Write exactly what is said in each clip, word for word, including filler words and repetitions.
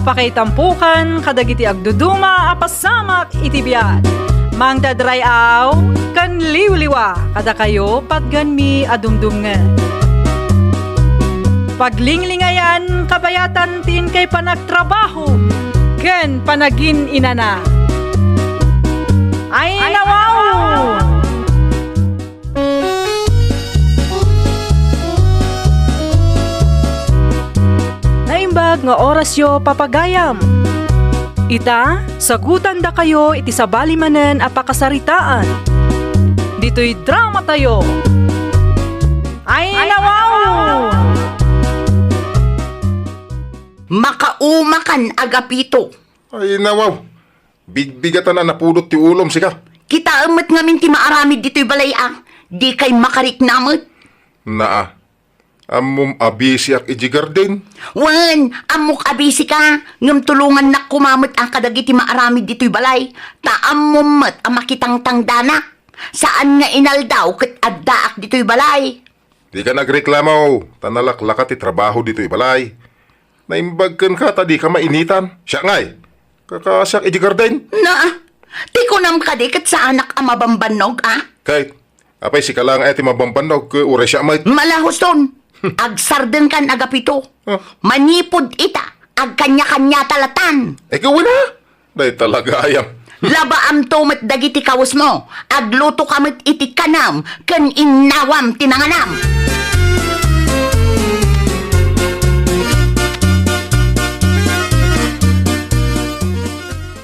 Pakaitampokan kadagiti agduduma a pasamak iti biag. Mangted ray-aw ken liwliwa kadakayo patganmi a dumdumngeg. Paglinglingayan kabayatan ti inkay panagtrabaho ken panagin-inana. Ay, nawaw! Naimbag nga orasyo, papagayam. Ita, sagutandakayo iti sabali manen a pakasaritaan. Ditoy dramatayo. Ay, nawaw! Makaumakan, Agapito. Ay, nawaw. Bigbigatan a napudot ti ulom, sika. Kitaem met ngamin ti maaramid ditoy balay a. Dikay makarikna met. Naa. Ammom a bisiak iti garden? Wen, ammok a bisika, ngem tulongannak koma met a kadagiti maaramid ditoy balay, ta ammom met a makitangtangdanak. Saan nga inaldaw ket addaak ditoy balay. Dika nagreklamo, ta nalaklaka ti trabaho ditoy balay. Naimbag kenka ta dika mainitan. Siak ngay, kakasiak iti garden. Na, ti kunam kadi ket saanak a mabambannog, a? Kay, apay sika la nga ti mabambannog, uray siak met? Malahuston. Agsardengkan, Agapito. Ah. Manipud ita, agkanya-kanyata latan. Ikaw na? Dayta la gayam. Labaamto met dagiti kawesmo. Aglutoka met iti kanam ken innawam ti nanganam.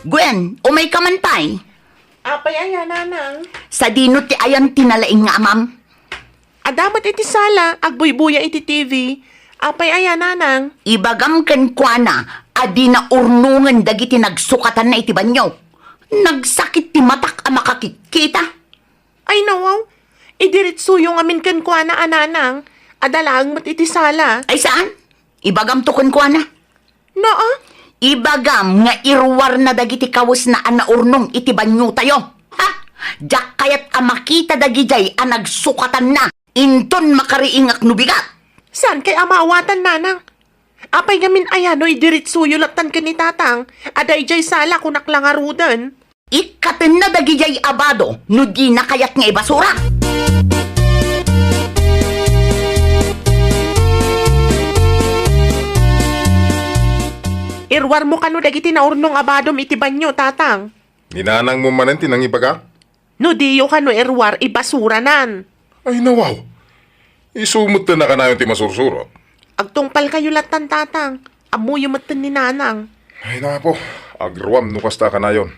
Gwen, umayka man pay. Apay aya, nanang? Sadino ti ayan ti nalaing nga amam? Adda met iti sala, agbuybuya iti T V. Apay aya, nanang? Ibagam kenkuana a dina urnongen dagiti nagsukatanna iti banio. Nagsakit ti matak a makakitkita. Ay, nawaw. Idiritsuyo ngamin kenkuana a, nanang. Adda laeng met iti sala. Ay, saan? Ibagamto kenkuana. Naa? Ibagam nga iruarna dagiti kawesna a naurnong iti baniotayo. Ha? Diak kayat a makita dagidiay a nagsukatanna. Inton makariingak no bigat. Saan kay a maawatan, nanang? Apay ngamin aya no idiritsuyo lattan ken ni tatang a daydiay sala, kunak la ngaruden. Ikkatenna dagidiay a bado no dina kayat nga ibasura. Iruarmo kano dagiti naurnong a badom iti banio, tatang? Ni nanangmo manen ti nangibaga? No diyo kano iruar, ibasuranan. Ay, nawaw. Isu metten a kanayon ti masursuro. Agtungpalkayo lattan, tatang. Ammoyo metten ni nanang. Ay, napo. Agruam no kasta a kanayon.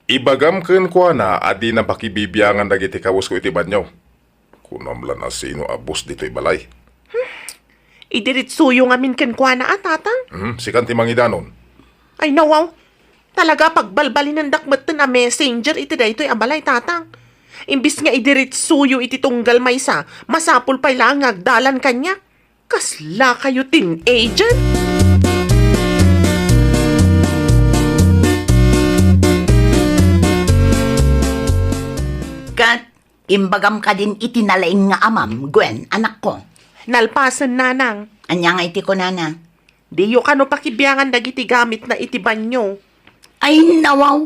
Ibagam kenkuana a dina pakibibiangan dagiti kawesko iti banio. Kunam la no sino a boss ditoy balay. Idiritsuyo ngamin kenkuana a, tatang? Hmm, sikan ti mangidanon. Ay, nawaw. Talaga, pagbalbalinendak metten a messenger iti daytoy a balay, tatang. Imbis nga idiritsuyo iti tunggal maysa, masapul pay laeng nga agdalan kaniak. Kasla kayo teenager? Ket imbagam kadin iti nalaing nga amam, Gwen, anakko. Nalpasen, nanang. Ania nga iti kunana? Diyo kano pakibiangan dagiti gamitna iti banio. Ay, nawaw.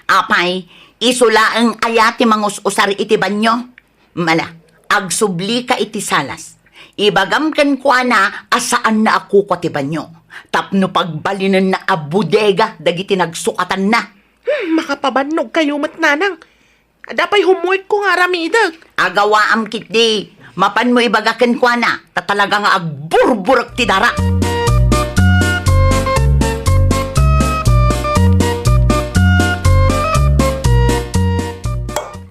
Apay, isu laeng aya ti mangus-usar iti banio? Mala, agsublika iti salas. Ibagam kenkuana a saanna a kukua ti banio, tapno pagbalinenna a bodega dagiti nagsukatanna. Hmm, makapabannog kayo met, nanang. Adda pay homework ko nga aramidek. Agawaam ketdi. Mapanmo ibaga kenkuana, ta talaga nga agburburek ti dara.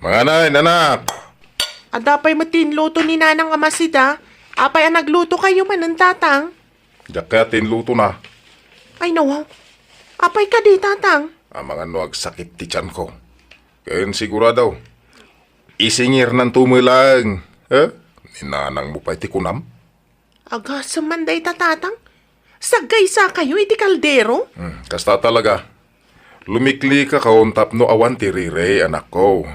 Manganay, anak. Adda pay met ti inluto ni nanang a masida. Apay a nagluto kayo manen, tatang? Diak kayat ti inlutona. Ay, nawaw. Apay kadi, tatang? Amangan no agsakit ti tianko. Ken sigurado, isingirnanto met laeng. Eh? Ni nanangmo pay ti kunam? Agasem man dayta, tatang. Saggaysa kayo iti kaldero? Hmm, kasta talaga. Lumiklikakon tapno awan ti riri, anakko.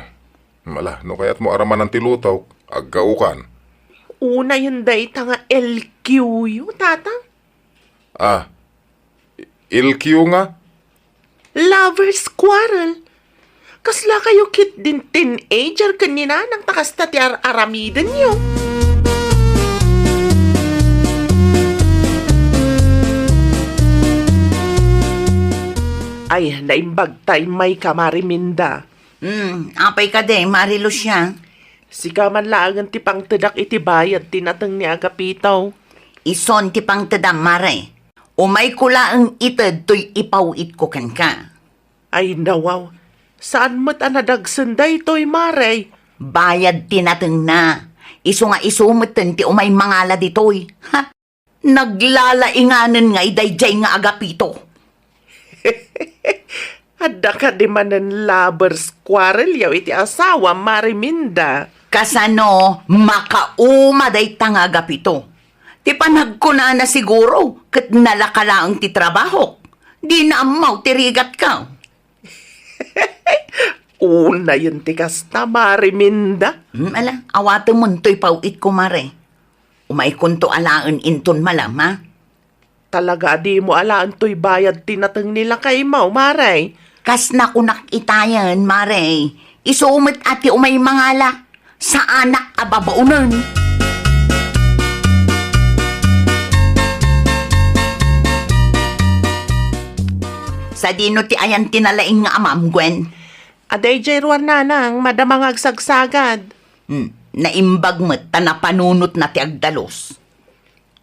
Mala, no kayatmo aramanan ti lutok, aggaokan. Unayen dayta nga L Q yo, tatang. Ah, i-, L Q nga? Lovers quarrel? Kasla kayo ketdin teenager ken ni Nanang ta kasta ti ar-aramidenyo? Ay, naimbag ta immay ka, Mari Minda. Hmm, apay kadi, Mari Lucia? Sika man laengen ti pangtedak iti bayad ti nateng ni Agapito. Ison ti pangtedam, Mare. Umayko laeng ited toy ipaw-itko kenka. Ay, nawaw. Saan met a nadagsen daytoy, Mare? Bayad ti natengna. Isu nga isu metten ti umay mangala ditoy. Ha? Naglalainganen ngay daydiay nga Agapito. Adda kadi manen lovers quarrel yaw iti asawa, Mari Minda? Kasano makauma dayta nga Agapito? Ti panagkunana siguro ket nalaka laeng ti trabahok. Dina ammaw ti rigatka. Unayen ti kasta, Mari Minda. Hmm, ala, awatemon toy paw-itko, Mare. Umaykonto alaen inton malam, ha? Talaga a dimo alaen toy bayad ti nateng ni lakaymo, Mare? Kas nakunak itayen, Mare. Isu met a ti umay mangala. Saanak a babaonen. Sadino ti ayan ti nalaing nga amam, Gwen? Adaydiay ruar, Nanang, madama nga agsagsagad. Hmm, naimbag met ta napanunotna ti agdalus.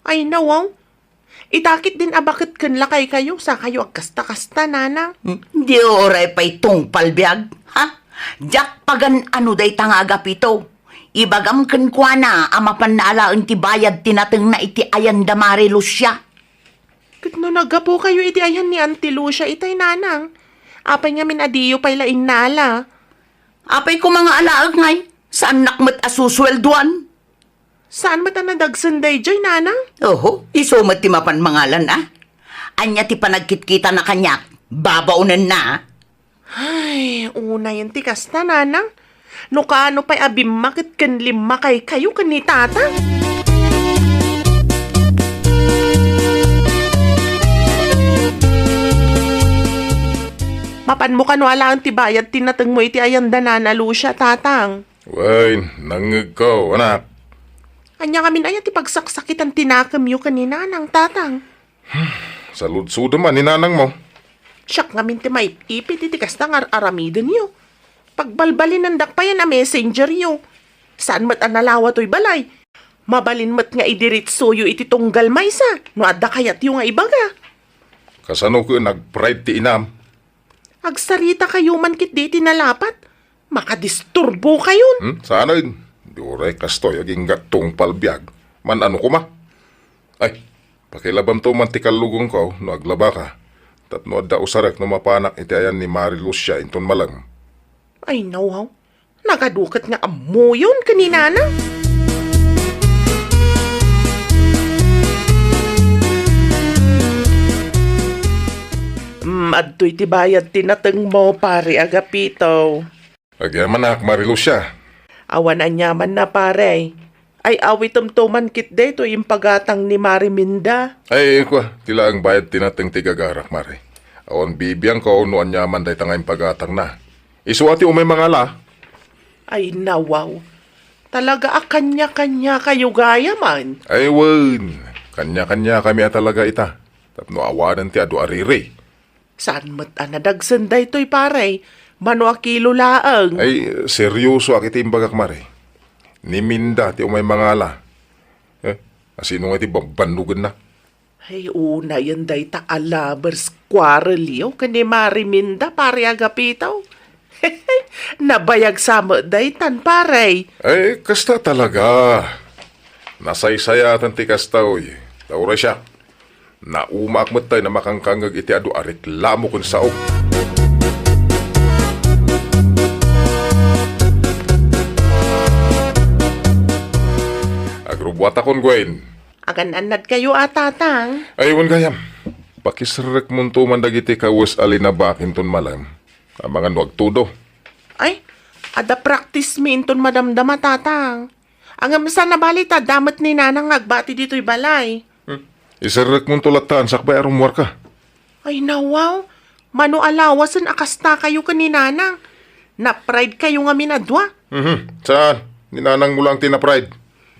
Ay, nawaw. Ita ketdin a baket ken lakaykayo, sakayo agkasta-kasta, Nanang. Hmm, di uray pay tungpal biag, ha? Diak pagan-ano dayta nga Agapito. Ibagam kenkuana a mapanna alaen ti bayad ti natengna iti ayan da Mari Lucia. Ket no naggapukayo iti ayan ni Auntie Lucia itay, Nanang, apay ngamin a diyo pay la innala? Apay koma nga alaek ngay, saannak met a susueldoan. Saan met a nadagsen daydiay, Nanang? Oho, isu met ti mapan mangalan, a. Ania ti panagkitkitana kaniak? Babaonenna, a. Ay, unayen ti kasta, Nanang. No kaano pay a bimmaket ken limmakaykayo ken ni Tatang? Mapanmo kano alaen ti bayad ti natengmo iti ayan da Nana Lucia, Tatang? Wen, nangngegko, anak. Ania ngamin aya ti pagsaksakitan ti nakemyo ken ni Nanang, Tatang? Saludsodem a ni Nanangmo. Siak ngamin ti maip-ipit iti kasta nga ar-aramidenyo. Pagbalbalinendak payen a messengeryo. Saan met a nalawa toy balay. Mabalin met nga idiritsoyo iti tunggal maysa no adda kayatyo nga ibaga. Kasano ken nag-pride ti inam? Agsaritakayo man ketdi iti nalapat. Makadisturbokayon. Hmm? Saan? Di uray kastoy, agingga tungpal biag. Man-ano koma? Ay, pakilabamto man ti kallugongko no aglabaka. Tapno adda usarek no mapanak iti ayan ni Mari Lucia inton malem. Ay, nawaw. Nagaduket nga ammoyon ken ni Nana. Mm, adtoy ti bayad ti natengmo, Pare Agapito. Agyamanak, Mari Lucia. Awan aniamanna, pare. Ay, awitemto man ketdi toy impagatang ni Mari Minda. Ay, kua, ti laeng bayad ti nateng ti gagarak, Mari. Awan bibiangko no aniaman dayta nga impagatangna. Isu a ti umay mangala. Ay, nawaw. Talaga a kanya-kanyakayo gayam. Ay, wen. Kanya-kanyakami a talaga ita. Tapno awanen ti adu a riri. Saan met a nadagsen daytoy, pare? Mano a kilo laeng? Ay, seryosoak iti imbagak, Mari. Ni Minda ti umay mangala. Eh, asino nga iti bambannogenna? Ay, unayen dayta a lovers quarrel yo ken ni Mari Minda, Pare Agapito. Nabayag sa met daytan, pare. Ay, kasta talaga. Nasaysayaten ti kasta, oy. Ta uray siak, naumaak met tay na makangkangngeg iti adu a reklamo ken sao. Agrubbuatakon, Gwen. Agan-annadkayo a, Tatang? Ay, wen gayam. Pakiserrekmonto man dagiti kawes a linabak inton malem. Amangan no agtudo. Ay, adda practice mi inton madamdama, Tatang. Ngem saan a bali ta adda met ni Nanang nga agbati ditoy balay. Hmm. Iserrekmonto latta sakbay a rummuarka. Ay, nawaw. Mano a lawasen a kastakayo ken ni Nanang? Napride kayo ngamin a dua? Mhm. Saan? Ni Nanang mo lang ti napride.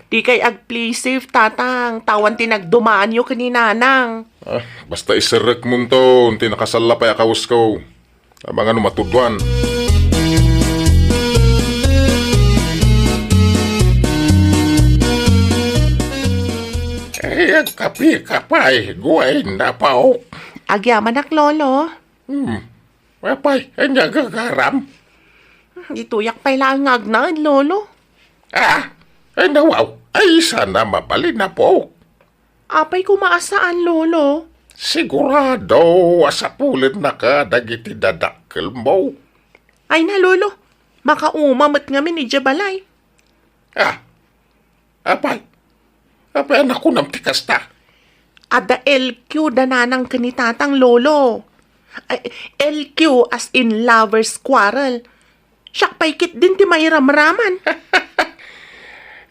Dikay ag-play safe, Tatang, ta awan ti nagdumaanyo ken ni Nanang. Ah, basta iserrekmonto, ti nakasalla pay a kawesko. Amangan no matudwan. Eh, agkape ka pay, Gwen, apo. Agyamanak, Lolo. Hmm. Apay, ania gagaram? Ditoyak pay laeng nga agnaed, Lolo. Ah, ay nawaw, ay sana mabalin, apo. Apay koma a saan, Lolo? Sigurado a sapulennaka dagiti dadakkelmo. Ay na, Lolo. Makauma met ngamin idiay balay. Ah, apay? Apay a nakunam ti kasta? Adda L Q da Nanang ken ni Tatang, Lolo. Ay, L Q as in lovers quarrel. Siak pay ketdin ti mairamraman.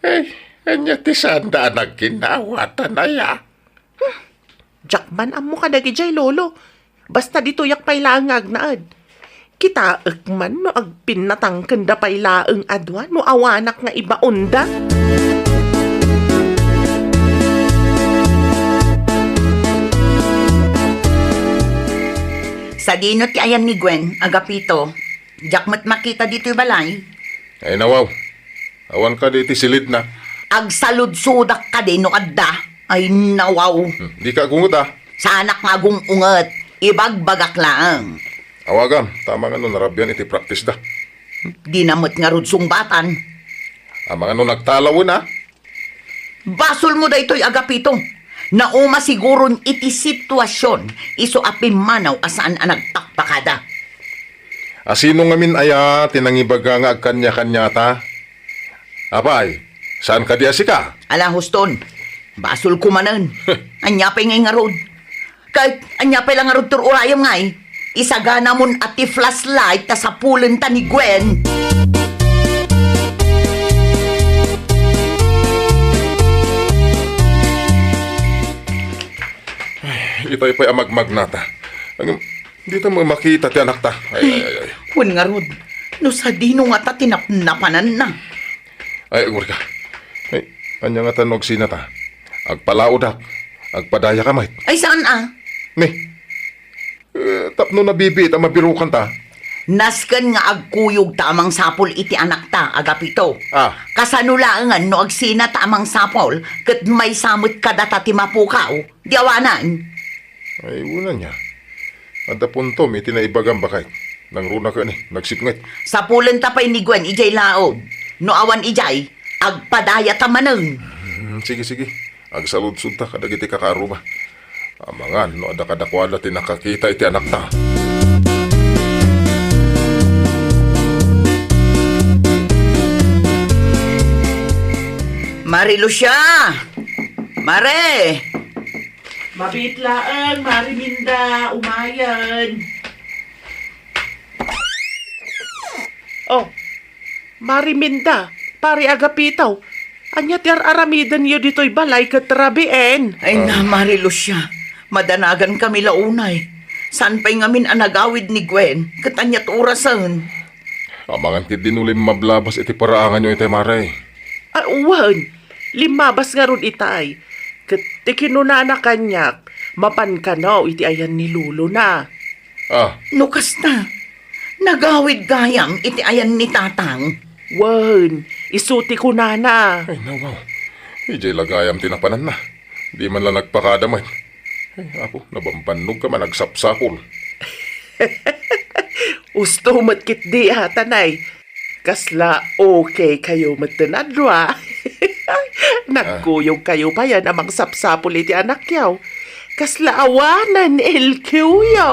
Ay, ania ti saanda a nagkinnaawatan aya? Diak man ammo kadagijay, Lolo. Basta ditoyak pay laeng nga agnaed. Kitaek man no agpinnatangkenda pay laeng a dua no awanak nga ibaonda. Sadino ti ayan ni Gwen, Agapito? Diak met makita ditoy balay. Ay, nawaw. Awan kadi iti silidna. Agsaludsodak kadi no adda. Ay, nawaw. Hmm, dika agunget, a. Saanak nga agung-unget. Ibagbagak laeng. Awagam, ta amangan no narabian iti practice da. Dina met ngarud sungbatan. Amangan no nagtalawen, a. Basolmo daytoy, Agapito. Nauma siguron iti situasion, isu a pimmanaw a saan a nagpakpakada. A sino ngamin aya ti nangibaga nga agkaniakaniata? Apay, saan kadi a sika? Ala, huston. Basolko manen. Ania pay ngay ngarud? Ket ania pay la ngarud ti ur-urayem ngay? Isaganamon a ti flashlight ta sapulenta ni Gwen. Ay, itay pay a magmagnata. Ang, dita mo makita ti anakta. Ay, ay, ay, ay. Wen ngarud, no sadino ngata ti napnapananna? Ay, agurka. Ay, ania ngata no agsinata? Agpalaodak. Agpadayaka met. Ay, saan a? Ni, eh, tapno nabibiit a mabirokanta. Nasken nga agkuyogta a mangsapul iti anakta, Agapito. Ah. Kasano laengen no agsinata a mangsapul ket maysa met kadata ti mapukaw? Di awanan. Ay, unana. Adda puntom iti naibagam, baket. Nangruna ket ni, nagsipnget. Sapulenta pay ni Gwen idiay laog. No awan idiay, agpadayata manen. Hmm, sige, sige. Agsaludsodta kadagiti kakaarruma. Amangan no adda kadakuada ti nakakita iti anakta. Mari Lucia! Mare! Mabiit laeng, Mari Minda, umayen. Oh, Mari Minda, Pari Agapito, ania ti ar-aramidenyo ditoy balay ket rabien? Ay na, Mari Lucia, madanagan kami la unay. Saan pay ngamin a nagawid ni Gwen, ket ania ti orasen? Amangan ketdi no limmablabas iti paraanganyo itay, Mare. Ah, wen, limmabas ngarud itay. Ket ti kinunana kaniak, mapan kano iti ayan ni lolona. Ah. No kasta, nagawid gayam iti ayan ni Tatang. Wen, isu ti kunana. Ay, nawaw. Idiay la gayam ti napananna. Di man la nagpakada met. Ay, Apo, nabambannogka man agsapsapul. Usto met ketdi, a, Tanay. Kasla okay kayo met ti nadua. Nagkuyog kayo payen a mangsapsapul iti anakyo. Kasla awanen L Q yo.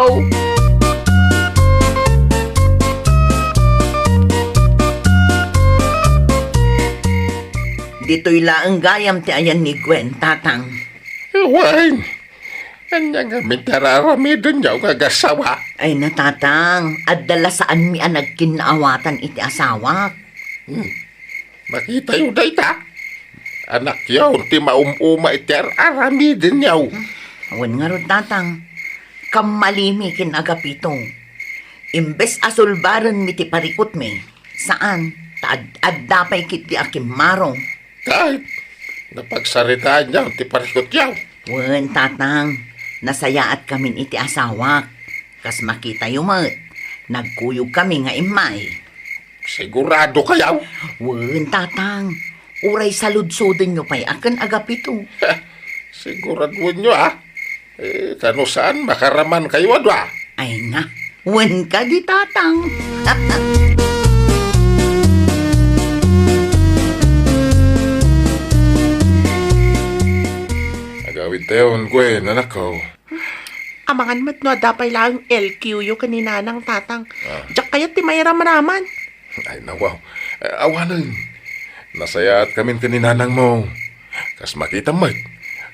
Ditoy laeng gayam ti ayan ni Gwen, Tatang. Wen, ania ngamin ti ar-aramidenyo nga agassawa? Ay na, Tatang, adda la saanmi a nagkinnaawatan iti asawak. Hmm. Makitayo dayta. Anakyo ti maum-uma iti ar-aramidenyo. Wen ngarud, Tatang. Kammalimi ken Agapito. Imbes a sulbarenmi ti parikutmi, saan, ta ad-adda pay ketdi a kimmaro. Ket, napagsaritaanyo ti parikutyo? Wen, Tatang. Nasayaatkamin iti asawak. Kas makitayo met, nagkuyogkami nga immay. Sigurado kayo? Wen, Tatang. Uray saludsodenyo pay a ken Agapito. Siguraduenyo, a? Eh, kano saan, makaraman kayo a dua? Ay nga, wen kadi, Tatang. Agawidtayon, Gwen, anakko. Amangan met no adda pay laeng L Q yo ken ni Nanang, Tatang. Ah. Diak kayat ti mairamraman. Ay, nawaw. Eh, awanen. Nasayaatkamin ken ni Nanangmo. Kas makitam met,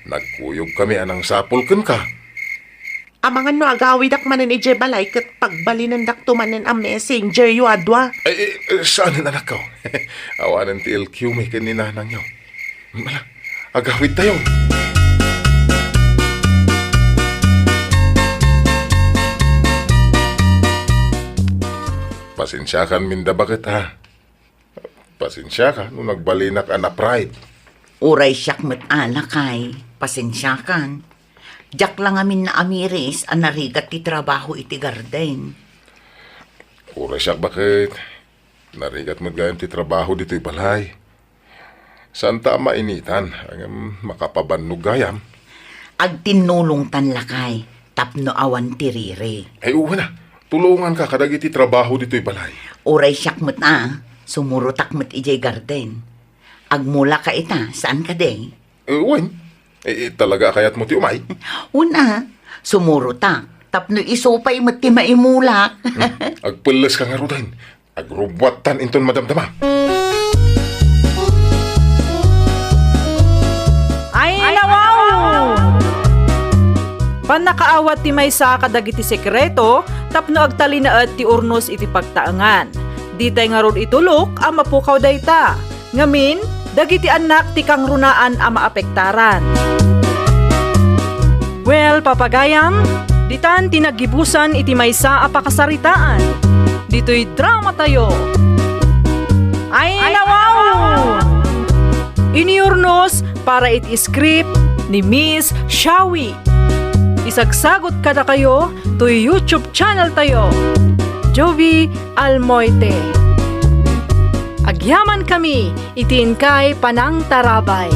nagkuyogkami a nangsapul kenka. Amangan no agawidak manen idiay balay ket pagbalinendakto manen a messenger yo a dua. Ay, eh, eh, saanen, anakko. Awanen ti L Q mi ken ni Nanangyo. Ala, agawidtayo. Pasensiakan minda baket, ha? Pasensiakan no nagbalinak a na-pride. Uray siak met a, lakay. Pasensiakan. Diak la ngamin naamiris a narigat ti trabaho iti garden. Uray siak baket. Narigat met gayam ti trabaho ditoy balay. Saanta a mainitan, ngem makapabannog gayam. Agtinnulongtan, lakay, tapno awan ti riri. Ay, wen a, tulonganka kadagiti trabaho ditoy balay. Uray siak met a, sumurotak met idiay garden. Agmulaka ita, saan kadi? Eh, wen. Eh, eh, talaga a kayatmo ti umay? Wen a, sumurotak, tapno isu pay met ti maimulak. Hmm, agpelles ka ngaruden. Agrubbuattan inton madamdama. Ay, nawaw! Pannakaawat ti maysa kadagiti sekreto tapno agtalinaed ti urnos iti pagtaengan. Ditay ngarud itulok a mapukaw dayta. Ngamin, dagiti annak ti kangrunaan a maapektaran. Well, papagayam, ditan ti naggibusan iti maysa a pakasaritaan. Ditoy dramatayo. Ay, nawaw! Iniurnos para iti script ni Miss Shawi. Isagsagot kadakayo toy YouTube channel tayo, Jovi Almoite. Agyaman kami iti inkay panangtarabay.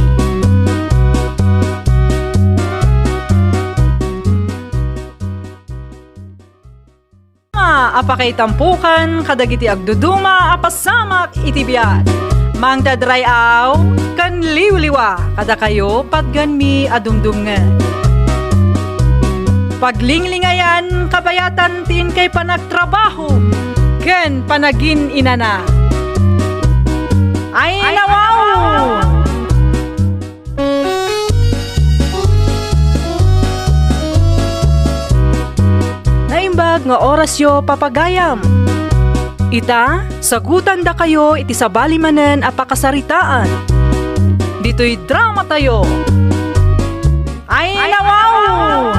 A pakaitampokan kadagiti agduduma a pasamak iti biag. Mangted ray-aw ken liwliwa kadakayo patganmi a dumdumngen. Paglinglingayan kabayatan ti inkay panagtrabaho ken panagin-inana. Ay, nawaw! Naimbag nga orasyo, papagayam. Ita, sagutandakayo iti sabali manen a pakasaritaan. Ditoy dramatayo. Ay, nawaw!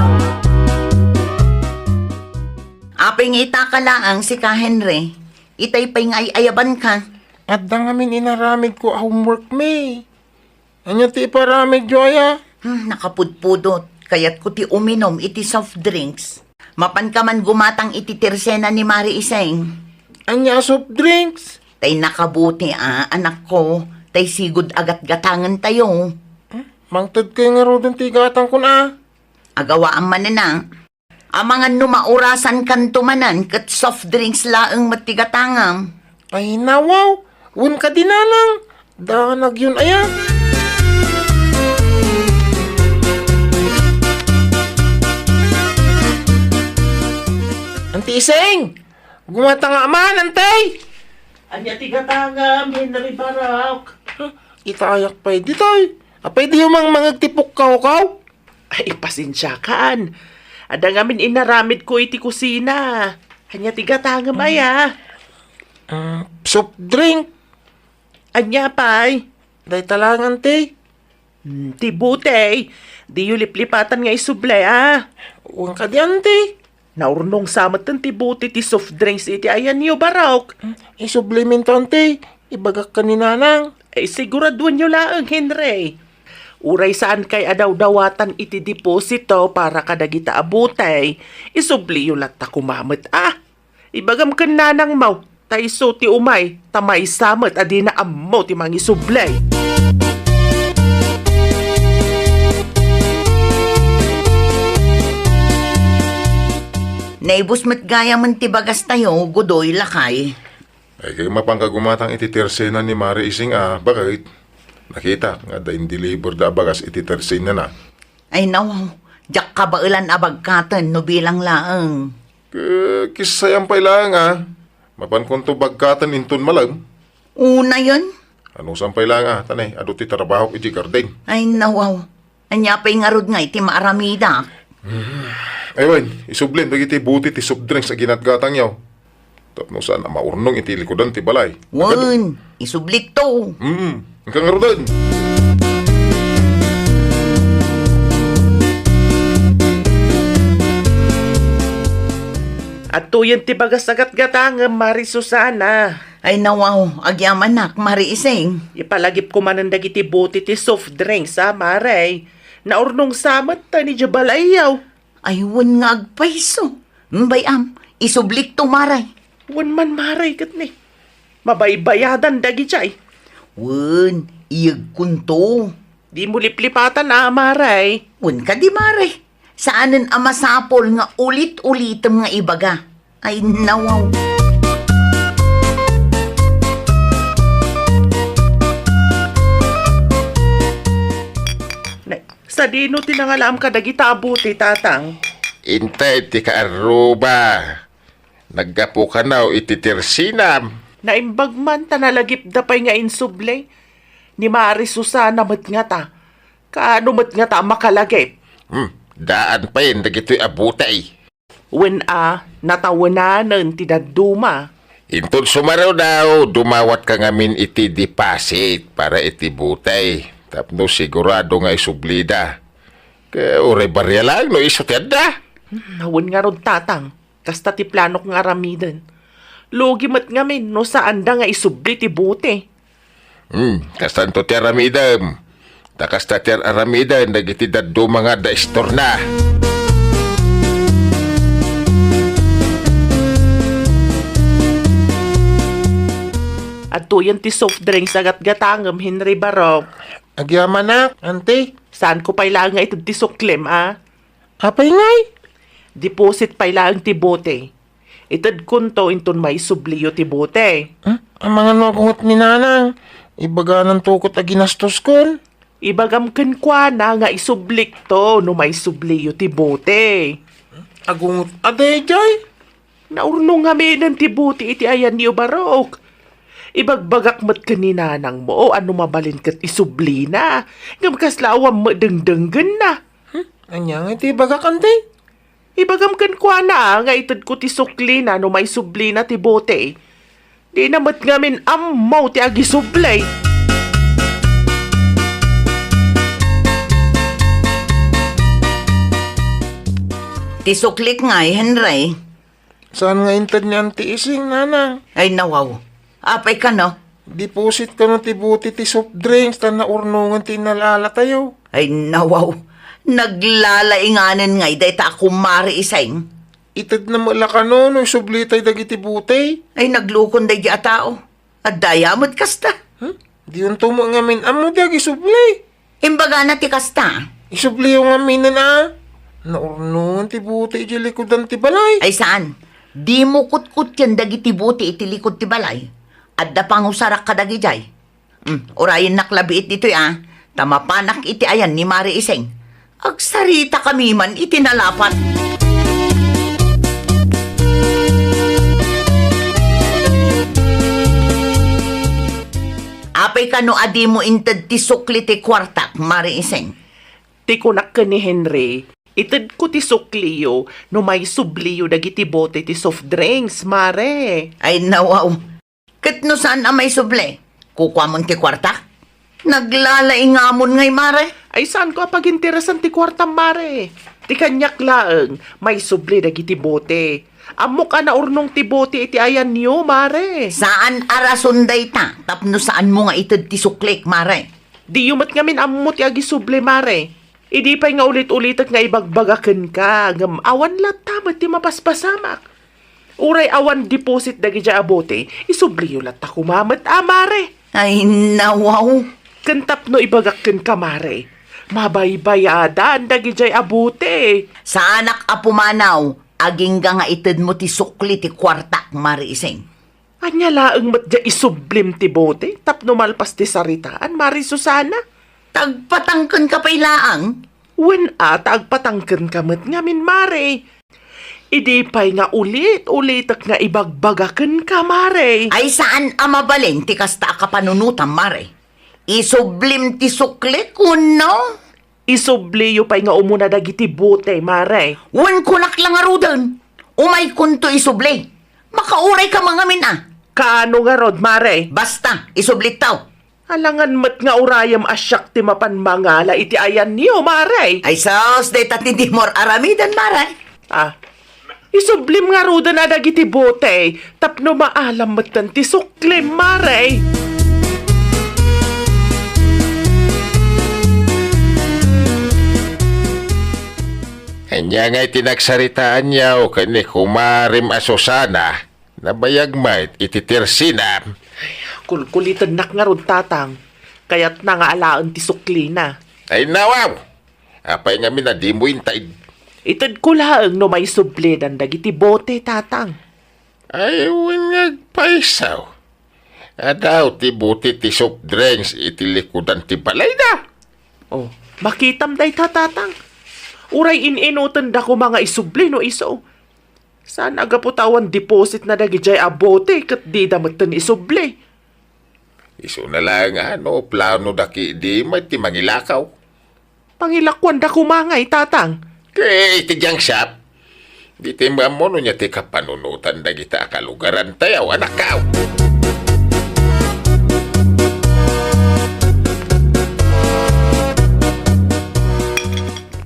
Apay nga itaka laeng sika, Henry? Itay pay nga ay-ayabanka. Adda ngamin inaramidko a homework mi. Ania ti iparamidyo aya? Hmm, nakapudpudot. Kayatko ti uminom iti soft drinks. Mapanka man gumatang iti tersena ni Mari Iseng. Ania a soft drinks? Tay nakabuti a, anakko. Tay sigud a gatgatangentayo. Hmm? Mangted kay ngaruden ti gatangkon a. Agawaam manen a. Amangan no maurasankanto manen ket soft drinks laeng met ti gatangam. Ay, nawaw, wen kadi, Nanang, danagyon aya. Anti Iseng, gumatanga man, anti. Ania ti gatangam, Henry Barak? Ita ayak pay ditoy. Apay diyo mangmangeg ti pukkawkaw? Ay, pasensiakan. Adda ngamin inaramidko iti kusina. Ania ti gatangem aya? Mm, soft drink. Ania pay? Dayta lang, anti. Hmm, ti butey. Diyo liplipatan nga isubli, a. Wen kadi, anti. Naurnong sa metten ti buti ti soft drinks iti ayanyo, Barok. Isubliminto, anti. Ibagak ken ni Nanang. Ay, siguraduenyo laeng, Henry. Uray saankay a dawdawatan iti deposito para kadagita a buti, isubliyo latta koma met, a. Ibagam ken nanangmo, ta isu ti umay, ta maysa met a dina ammo ti mangisubli. Naibus met gayamen ti bagastayo, Gudoy, lakay. Ay, kay mapanka gumatang iti tersena ni Mari Ising a baket, nakitak nga adda indeliberda a bagas iti tersenana. Ay, nawaw, diak kabaelan a bagkaten no bilang laeng. Ke-, kissayan pay laeng a, mapankonto bagkaten inton malem. Unayen? Anusan pay laeng a, tanay, adu ti trabahok iti garden. Ay, nawaw. Ania pay ngarud nga iti maaramidak? Ay, wen, isublim dagiti buti ti soft drinks a ginatgatangyo. Tapno saan a maurnong iti likudan ti balay. Wen, isublikto. Hmm, inka ngaruden. Adtoyen ti bagas a gatgatangem, Mari Susana. Ay, nawaw, agyamanak, Mari Ising. Ipalagipko manen dagiti buti ti soft drinks, a, Mari. Naurnong sa met ta ni diay balayyo. Ay, wen nga agpayso. Bay-am, isublikto, Mari. Wen man, Mari, ket ni. Mabaybayadan dagidiay. Wen, iyegkonto. Dimo liplipatan a, Mari. Wen kadi, Mari. Saanen a masapul nga ulit-ulitem nga ibaga. Ay, nawaw. Na, sadino ti nangalaam kadagita a buti, Tatang? Inted ti kaarruba. Naggapu kano iti tersenam. Naimbag man ta nalagipda pay nga insubli. Ni Mari Susana met ngata. Kaano met ngata a makalagip? Hmm, daan payen dagitoy a buti. Wen a, natawenanen ti dadduma. Inton sumaruno, dumawatka ngamin iti deposit para iti buti. Tapno sigurado nga isublida. Ket uray barria laeng no isu ti adda. Hmm, wen ngarud, Tatang. Kasta ti planok nga aramiden. Lugi met ngamin no saanda nga isubli ti buti. Hmm, kastanto ti aramidem. Ta kasta ti ar-aramiden dagiti dadduma nga adda istorna. Adtoyen ti soft drinks a gatgatangem, Henry Barok. Agyamanak, anti. Saanko pay laeng nga ited ti suklim, a? Apay ngay? Deposit pay laeng ti buti. Itedkonto inton maisubliyo ti buti. Hmm? Amangan no agunget ni Nanang. Ibagananto ket a ginastoskon. Ibagam kenkuana nga isublikto no maisubliyo ti buti. Agunget a daydiay? Naurnong ngaminen ti buti iti ayanyo, Barok. Ibagbagak met ken ni nanangmo a no mabalin ket isublina. Ngem kasla awan met dengdenggenna. Hmm? Ania nga iti ibagak, anti? Ibagam kenkuana, a, nga itedko ti suklina no maisublina ti buti. Dina met ngamin ammo ti agisubli. Ti suklik ngay, Henry. Saan nga inted ni Anti Ising, Nanang? Ay, nawaw. Apay kano? Deposit kano ti buti ti soft drinks ta naurnongen ti inalala tayo. Ay, nawaw. Naglalainganen ngay dayta a kumare Ising. Itedna met la kano no isublitay dagiti buti. Ay, naglukon daydi a tao. Adda aya met kasta. Hmm? Diyonto met ngamin ammo ti agisubli. Imbagana ti kasta. Isubliyo ngaminen a. Naurnongen ti buti iti likudan ti balay. Ay saan. Dimo kutkutten dagiti buti iti likud ti balay. Adda pangusarak kadagidiay. Hmm, urayennak labiit ditoy a. Ta mapanak iti ayan ni Mari Ising. Agsaritakami man iti nalapat. Apay kano a dimo inted ti sukli ti kuartak, Mari Ising? Ti kunak ken ni Henry, itedko ti sukliyo no maisubliyo dagiti bote ti soft drinks, Mare. Ay, nawaw. Ket no saan a maisubli, kukuamon ti kuarta? Naglalaingamon ngay, mare. Ay, saanko a paginteresan ti kuartam, mare. Ti kaniak laeng, maisubli dagiti bote. Ammok a naurnong ti bote iti ayanyo, mare. Saan a rason dayta tapno saanmo nga ited ti suklik, mare. Diyo met ngamin ammo ti agisubli, mare. Idi pay nga ulit-ulitek nga ibagbaga kenka, ngem awan latta met ti mapaspasamak. Uray awan deposit dagidiay a bote, isubliyo latta koma met a, mare. Ay, nawaw. Ken tapno ibagak kenka, mare, mabaybayadan dagidiay a bote. Saanak a pumanaw, agingga nga itedmo ti sukli ti kuartak, Mare Ising. Ania laeng met diay isublim ti bote tapno malpas ti saritaan, Mare Susana? Ta agpatangkenka pay laeng? Wen a, ta agpatangkenka met ngamin, Mare. Idi pay nga ulit-ulitek nga ibagbaga kenka, Mare. Ay, saan a mabalin ti kasta a kapanunotam, Mare. Isublim ti suklik, wenno? Isubliyo pay nga umuna dagiti bote, Mare. Wen kunak la ngaruden, umaykonto isubli. Makauray ka mangamin a. Kaano ngarud, Mare? Basta, isubliktaw. Alangan met nga urayem a siak ti mapan mangala iti ayanyo, Mare. Ay sus, dayta ti dimo aramiden, Mare. Ah, isublim ngaruden a dagiti bote tapno maalam metten ti suklim, Mare. Ania ngay ti nagsaritaanyo ken ni kumarem a Susana? Nabayag met iti tersinam. Kulkulitennak ngarud, Tatang. Kayatna nga alaen ti suklina. Ay, nawaw! Apay ngamin a dimo inted? Itedko laeng no maisublidan dagiti bote, Tatang. Ay, wen nga agpayso. Adaw ti bote ti soft drinks iti likudan ti balayda. Oh, makitam dayta, Tatang. Uray in-inutendako nga isubli no isu. Saan a gapu ta awan depositna dagidiay a bote ket dida metten isubli. Isuna laeng a no planoda ketdi met ti mangilakaw. Pangilakuandako ngay, Tatang. Ket iti junk shop, dita met ammo no ania ti kapanunotan dagita a kalugarantayo, anakko.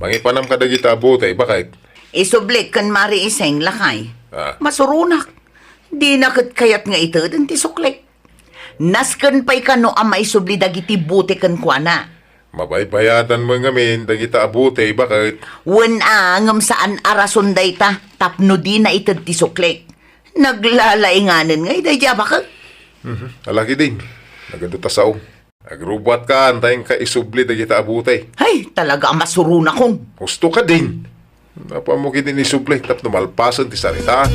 Mangipanam kadagita a bote, baket. Isublik ken Mare Iseng, lakay. Ah. Masuronak. Dina ket kayat nga iteden ti suklik. Nasken pay kano a maisubli dagiti bote kenkuana. Mabaybayadan met ngamin dagita a bote, baket. Wen a, ngem saan a rason dayta tapno dina ited ti suklik. Naglalainganen ngay daydiay a baket. Mhm. Ala ketdin. Nagadu ta sao. Agrubbuatkan ta inka isubli dagita a bote. Hay, talaga a masuronakon. Husto kadin. Apaanmo ketdin isubli tapno malpasen ti saritaan.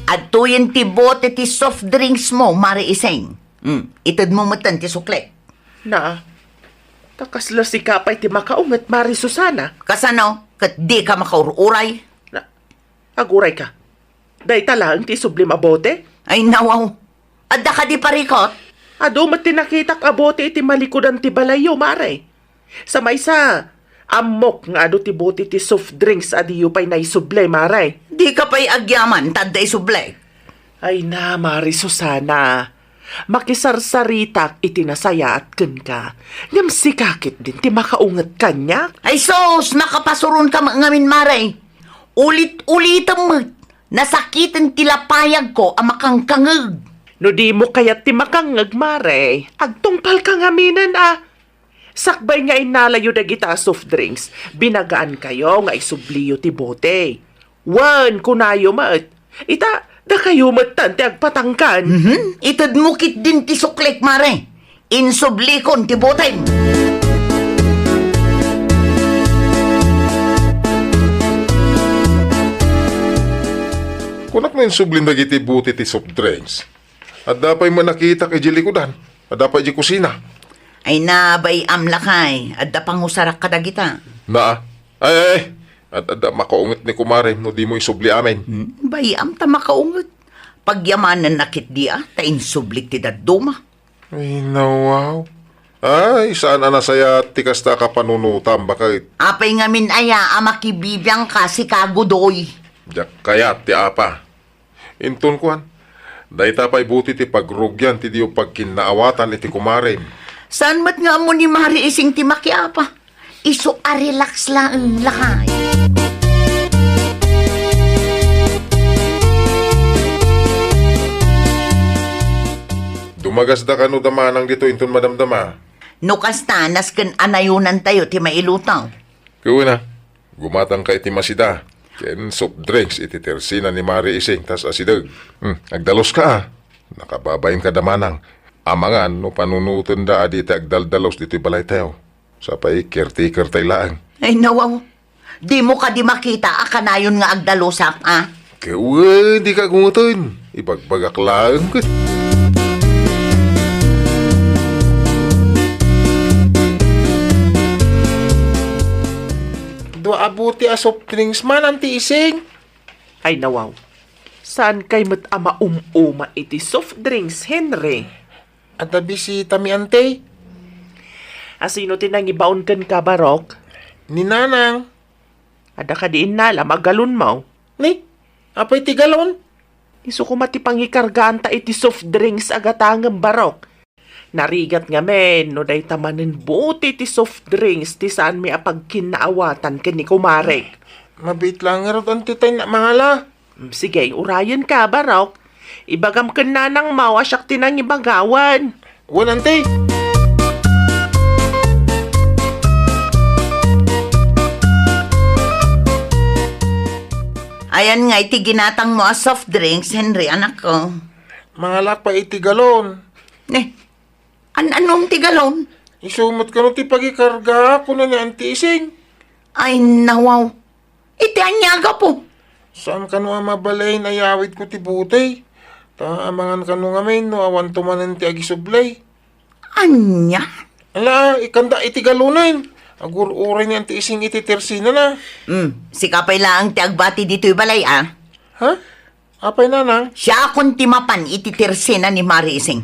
Adtoyen ti bote ti soft drinks mo, Mare Iseng. Hmm, itedmo metten ti suklik. Na, ta kasla sika pay ti makaunget, Mare Susana. Kasano? Ket dika makaur-uray? Na, agurayka. Dayta laeng ti isublim a bote? Ay, nawaw. Adda kadi parikot? Adu met ti nakitak a bote iti malikudan ti balayyo, Mare. Sa maysa, ammok nga adu ti bote ti soft drinks a diyo pay naisubli, Mare. Dika pay agyaman ta adda isubli. Ay na, Mare Susana. Makisarsaritak iti nasayaat kenka. Ngem sika ketdin ti makaunget kaniak. Ay sus, makapasuronka met ngamin, Mare. Ulit-ulitem met. Nasakiten ti lapayagko a makangkangeg. No dimo kayat ti makangngeg, Mare, agtungpalka ngaminen a. Sakbay nga innalayo dagita a soft drinks, binagaankayo nga isubliyo ti bote. Wen, kunayo met, ita, dakayo metten ti agpatangken. Mhm. Itedmo ketdin ti suklik, Mare. Insublikon ti botem. Kunak no insublim dagiti bote ti soft drinks. Adda pay met nakitak idiay likudan. Adda pay idiay kusina. Ay na, bay-am lakay. Adda pangusarak kadagita. Naa. Ay, ay, ay. Ad-, adda makaunget ni kumarem no dimo isubli amin. Hmm, bay-am ta makaunget. Pagyamanenna ketdi a, ta insublik ti dadduma. Ay, nawaw. Ay, saan a nasayaat ti kasta a kapanunotam, baket. Apay ngamin aya a makibibiangka, sika, Gudoy? Diak kayat ti apa. Inton kuan, dayta pay buti ti pagrugian ti diyo pagkinnaawatan iti kumarem. Saan met nga ammo ni Mari Ising ti makiapa? Isu a relax laeng, lakay. Dumagasda kano da manang dito inton madamdama? No kasta, nasken a nayonantayo ti mailuto. Ket wen a, gumatangka iti masida ken soft drinks iti tersena ni Mari Ising ta asideg. Hmm, agdaluska a. Nakababainka da manang. Amangan no panunotenda a di ti agdaldalus ditoy balaytayo. Sapay caretaker tay laeng. Ay, nawaw. Dimo kadi makita a kanayon nga agdalusak, a? Ket wen, dika gungoten. Ibagbagak laeng ket. Dua a bote a soft drinks man, Auntie Ising. Ay, nawaw. Saankay met a maum-uma iti soft drinks, Henry? Adda bisitami, Auntie. A sino ti nangibaon kenka, Barok? Ni Nanang. Adda kadi innalam a galonmo? Ni? Apay ti galon? Isu koma ti pangikargaanta iti soft drinks a gatangem, Barok. Narigat ngamin no dayta manen bote ti soft drinks ti saanmi a pagkinnaawatan ken ni kumarek. Mabiit laeng ngarud, Auntie, tay na mangala. Mm, sige, urayenka, Barok. Ibagam ken nanangmo a siak ti nangibagawan. Wen, Auntie. Ayan nga iti ginatangmo a soft drinks, Henry, anakko. Mangalak pay iti galon. Ne, an-anom ti galon? Isu met kano ti pagikarga, kuna ni Auntie Ising. Ay, nawaw. Iti ania a gapu? Saan kano a mabalin a yawidko ti bote. Ta amangan kano ngamin no awanto manen ti agisubli. Ania? Ala, ikanda iti galonen. Agur-uray ni Auntie Ising iti tersenana. Hmm, sika pay laeng ti agbati ditoy balay, a? Ha? Apay, Nanang? Siakon ti mapan iti tersena ni Mari Ising.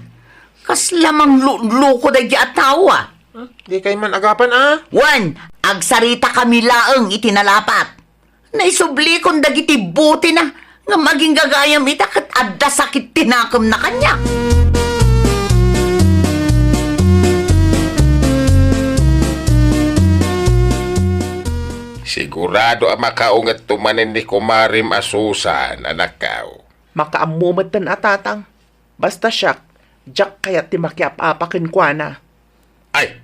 Kasla mangluluko daydi a tao, a. Hmm? Dikay man agapan, a? Wen, agsaritakami laeng iti nalapat. Naisublikon dagiti botena ngem aging gagayam ita ket adda sakit ti nakemna kaniak. Sigurado a makaungetto manen ni kumarem a Susan, anakko. Makaammo metten a, Tatang. Basta siak, diak kayat ti makiap-apa kenkuana. Ay,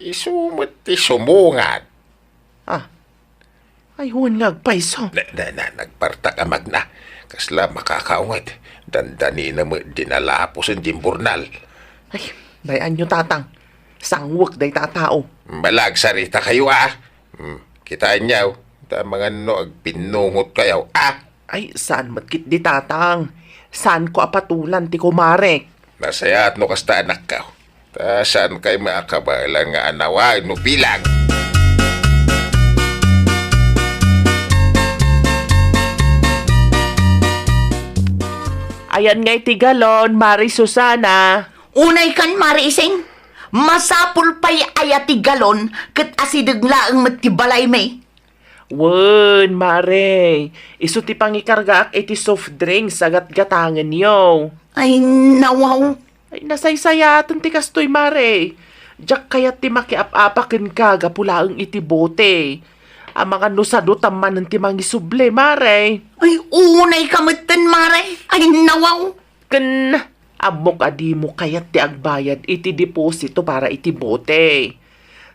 isu met ti sumungat. Ah. Ay, wen nga agpayso. Na, na, na, nagpartak a magna. Kasla makakaunget. Dandanina met di nalapusen di imburnal. Ay, bay-anyo, Tatang. Sangwek dayta a tao. Malagsarita kayo, a. Hmm, kitaenyo, ta mangan no agpinnungotkayo, a? Ay, saan met ketdi, Tatang. Saanko a patulan ti kumarek. Nasayaat no kasta, anakko. Ta saankay makabaelan nga anawa no bilang. Ayan nga iti galon, Mari Susana. Unay kan, Mari Ising. Masapul pay aya ti galon ket asideg laeng met ti balaymi? Wen, Mare. Isu ti pangikargaak iti soft drinks a gatgatangenyo. Ay, nawaw. Ay, nasaysayaaten ti kastoy, Mare. Diak kayat ti makiap-apa kenka gapu laeng iti bote. Amangan no sadutam manen ti mangisubli, Mare. Ay, unay ka metten, Mare. Ay, nawaw. Ken ammok a dimo kayat ti agbayad iti deposito para iti bote.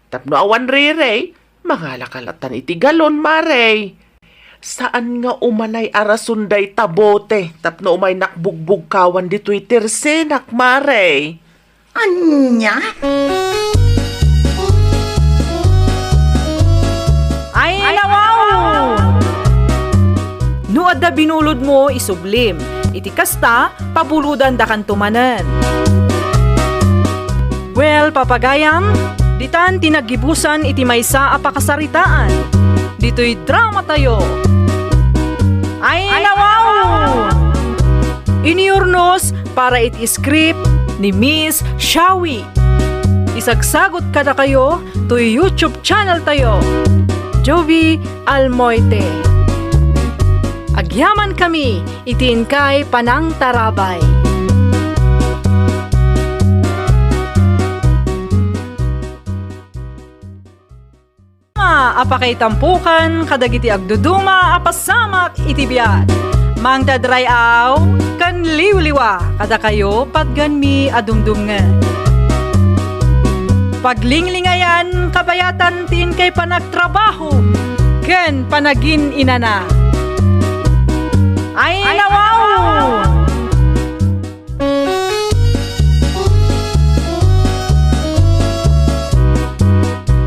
Tapno awan riri, mangalak lattan iti galon, Mare. Saan nga umanay a rason dayta bote tapno umaynak bugbugkawan ditoy tersenak, Mare. Ania? Ay, nawaw! No adda binulodmo, isublim. Iti kasta, pabulodandakanto manen. Well, papagayam, ditan ti naggibusan iti maysa a pakasaritaan. Ditoy dramatayo. Ay, nawaw! Inurnos para iti script ni Miss Shawi. Isagsagot kadakayo toy YouTube channel tayo, Jovi Almoite. Ag- Yaman kami iti inkay panangtarabay. A pakaitampukan kadagiti agduduma a pasamak iti biag. Mangdadray-aw ken liwliwa kadakayo patgenmi a dumdumngen. Paglinglingayan kabayatan ti inkay panagtrabaho ken panagin-inana. Ay, nawaw!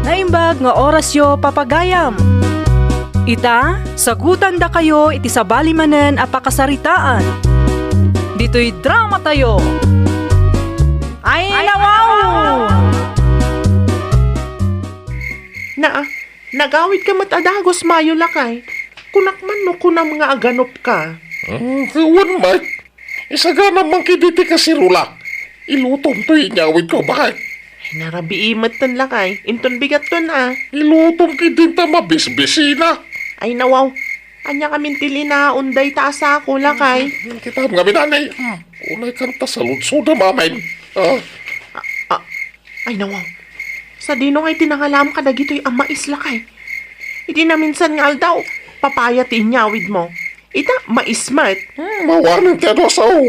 Naimbag nga orasyo, papagayam. Ita, sagutandakayo iti sabali manen a pakasaritaan. Ditoy dramatayo. Ay, nawaw! Naa, nagawidka met a dagus, Mayo, lakay. Kunak man no kunam nga aganupka. Hmm, wen met. Isaganam man ketdi ti kasirula. Ilutom toy inyawidko, baket. Ay, narabii metten, lakay. Inton bigatton a. Ilutom ketdi ta mabisbisina. Ay, nawaw. Ania ngamin ti linaon dayta a sako, lakay? Kitam ngamin, anay. Hmm. Unay kanta saludsodam amin. Ah. A, a, ay, nawaw. Sadino ngay ti nangalam kadagitoy a mais, lakay? Iti naminsan nga aldaw, papaya ti inyawidmo. Ita, mais met. Hmm, mawanen ti adu a sao.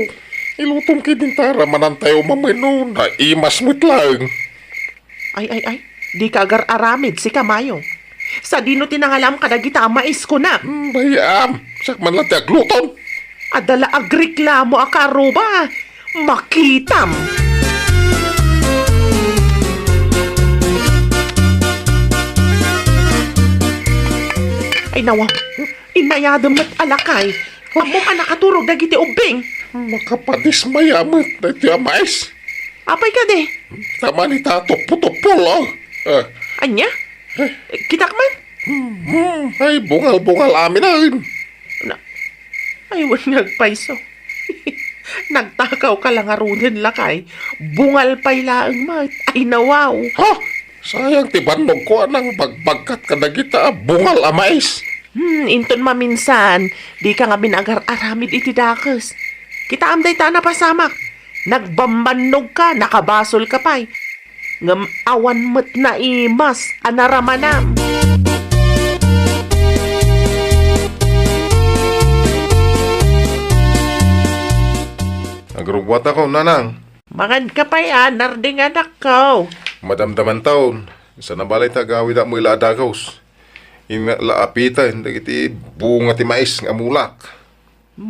Ilutom ketdin ta ramanantayo mamano, naimas met laeng. Ay, ay, ay, dika agar-aramid, sika, Mayo. Sadino ti nangalam kadagita a mais, kunam? Hmm, bay-am, siak man la ti aglutom. Adda la agreklamo a kaarruba. Makitam. Ay, nawa, inayadem met a lakay. Ammom a nakaturog dagiti ubbing. Makapadismaya met daytoy a mais. Apay kadi? Tamani ta tuppo-tuppo, lo. Ah. Ania? Eh? Kitak man? Hmm, ay, bungal-bungal amin, ay. Na, ay, wen nga agpayso. Nagtakawka la ngaruden, lakay. Bungal pay laeng met. Ay, nawaw. Ha? Sayang ti bannogko a nangbagbagkat kadagita a bungal a mais. Hmm, inton maminsan, dika ngamin agar-aramid iti dakes. Kitaem dayta a napasamak. Nagbambannogka, nakabasolka pay. Ngem awan met naimas a naramanam. Agrugwatako, nanang. Manganka pay a, Narding, anakko. Madamdamantaon, saan a balay ta agawida met la a dagus. Inna la apiten dagiti bunga ti mais nga amulak.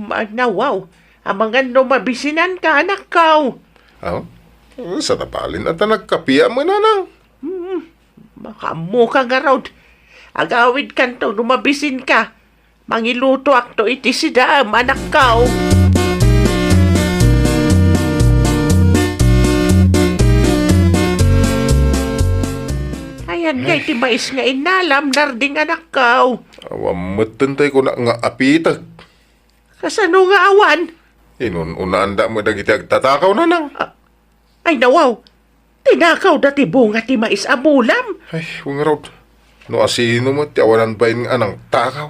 Ay, nawaw. Amangan no mabisinanka, anakko. Aw? Saan a balin a ta nagkapia met, nanang? Hmm, makaammoka ngarud. Agawidkanto no mabisinka. Mangilutoakto iti sidaem, anakko. Ayan ngay ti mais nga innalam, Narding, anakko. Awan metten tay kuna nga apitek. Kasano nga awan? Inun-unaanda met dagiti agtatakaw, nanang. Ah, ay, nawaw. Tinakawda ti bunga ti mais a bulam. Ay, wen ngarud. No asino met ti awanan bain nga nangtakaw.